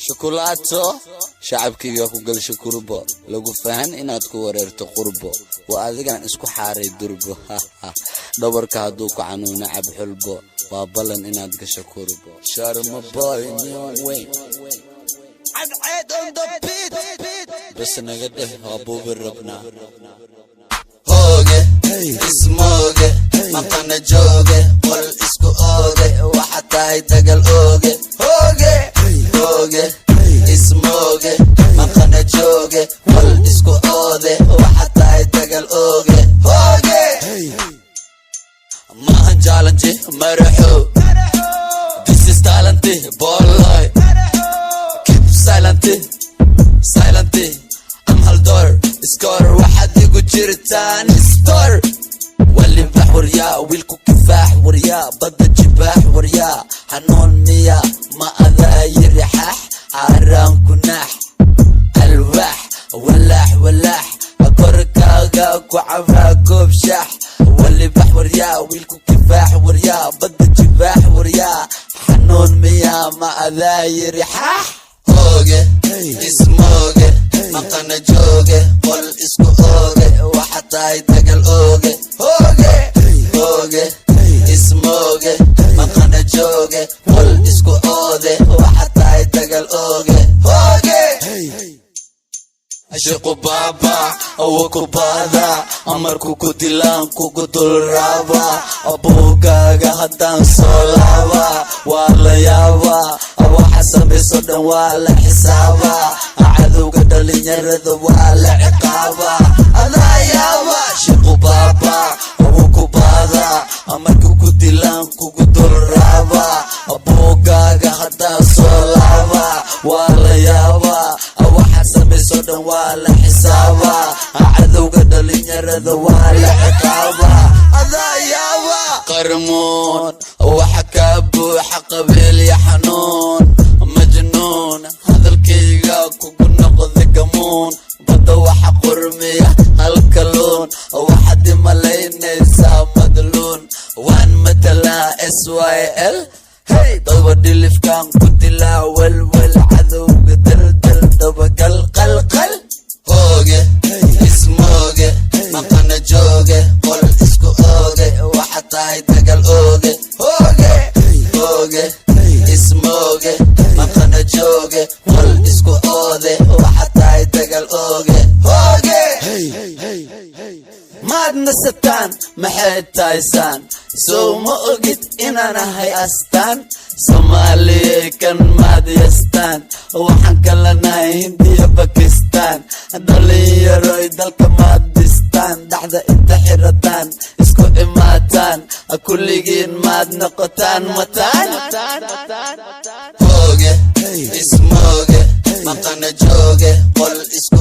Shukulaato shacabkayga ku galsho kurbo, lagu fahan inaad ku wareerto qurbo. Waa adigan isku xaaray durbo. Dhabarka hadduu ku xanuuna, cab xulbo. Waa ballan inaad gasho kurbo. Sharma Boy, Neon Wayne. Cadceed on the beat. Bas naga dheh, waa buubi rabnaa. Hooge ismooge, maqana jooge, qol isku ooge, waxa tahay dagal ooge. Hooge, hooge ismooge, maqana jooge, qol isku oode, waxa tahay dagal ooge. Hooge maahan challenge maraxo. This is talent boy, keep silent, silent. I'm haldoor score, waxaad igu jirtaan store. Walibax waryaa, wiilku kifaax waryaa, badda jibaax waryaa. Xanuun miya ma adaa yiri xaax? Caaraan ku naax, alwaax walaax walaax, korkaaga ku cabaa goob shaax. Walibax waryaa, wiilku kifaax waryaa, badda jibaax waryaa. Xanuun miya ma adaa yiri xaax? Hooge ismooge, maqana jooge, qol isku ooge, waxa tahay dagal ooge. Hooge, hooge ismooge, maqana jooge, qol isku oode, waxa tahay dagal ooge. Hooge. Ashiqu baaba awa ku baada, amarku ku dilaan kugu dul raaba. Abuugaaga haddaan soo laaba, waa la yaabaa. Waxa samayso dhan waa la xisaabaa. Cadowga dhalinyarada waa la ciqaabaa. Adaa yaaba. Shiqu baaba awa ku baada, amarku ku dilaan kugu dul raaba. Abuugaaga haddaan soo laaba, waa la yaabaa. Waxa samayso dhan waa la xisaabaa. Cadowga dhalinyarada waa la ciqaabaa. Adaa yaaba. Qarmuun waxa kaa buuxa, qabiil iyo xanuun. Majnuun hadalkayga kugu noqda gamuun. Badda waxa qurmiya halkaluun, waxaad imalaynaysaa madluun. Waan matalaa SYL. Hey, daba dhilifkan ku dilaa welwel, cadowga daldal, dabagal qalqal. Hooge ismooge, maqana jooge, qol isku ooge, waxa tahay dagal ooge. Hooge, hooge ismooge, maqana jooge, qol isku oode, waxa tahay dagal ooge. Hooge. Maad nasataan, maxay tahaysaan? Sow ma ogid inaan ahay astaan Soomaaliya? Kan maad yastaan, waxaan kala nahay Hindiya, Bakistan. Dhalinyaroy, dalka maad dhistaan? Dhaxda inta xirataan, isku imaataan, kulligiin maad noqotaan mataan. Hooge ismooge, maqana jooge, qol isku